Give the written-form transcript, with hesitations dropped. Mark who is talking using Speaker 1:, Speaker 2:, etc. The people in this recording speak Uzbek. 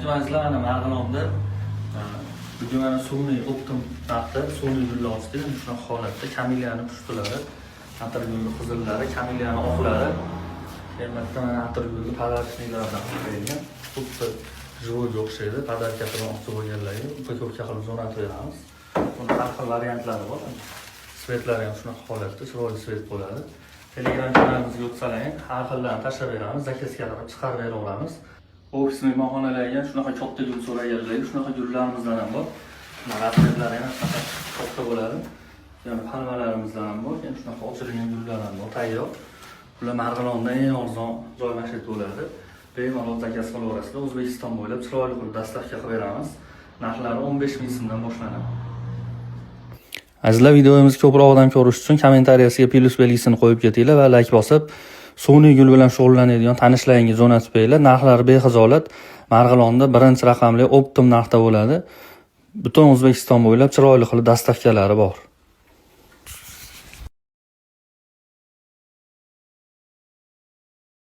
Speaker 1: Alaykum, azizlar. Mana Marg'ilonda bugun mana suvniy оптом narxda suvniy gullar ochdik. Mana shunaqa holatda kamelyani pushtilari, atirgulni qizillari, kamelyani oqlari. Albatta, mana atirgulni подарочный lardan qo'yilgan. Xuddi живой ga o'xshaydi. Подарка qilmoqchi bo'lganlarga упаковка qilib jo'natib beramiz. Buni har xil variantlari bor. Цвет lari ham shunaqa holatda, chiroyli цвет bo'ladi. Telegram kanalimizga o'tsalaring, har xillarini tashlab beramiz, заказ ga qarab chiqarib beraveramiz. Ofis mehmonxonalarga shunaqa katta gul so'raganlarga shunaqa gullarimizdan ham bor. Mana размер lari ham shunaqa katta bo'ladi. Yana palmalarimizdan ham bor, yana shunaqa ochilgan gullar ham bor, tayyor. Bular Marg'ilonda eng arzon joy mana shu yerda bo'ladi. Bemalol заказ qilaverasizlar. O'zbekiston bo'ylab chiroyli qilib доставка qilib beramiz. Narxlari 15 ming so'mdan boshlanadi. Azizlar, videomizni ko'proq odam ko'rish uchun kommentariyasiga plyus belgisini qo'yib ketinglar va layk bosib, suvniy gul bilan shug'ullanadigan tanishlaringga jo'natib beringlar. Narxlari bexijolat. Marg'ilonda birinchi raqamli оптом narxda bo'ladi. Butun O'zbekiston bo'ylab chiroyli qilib доставка lari bor.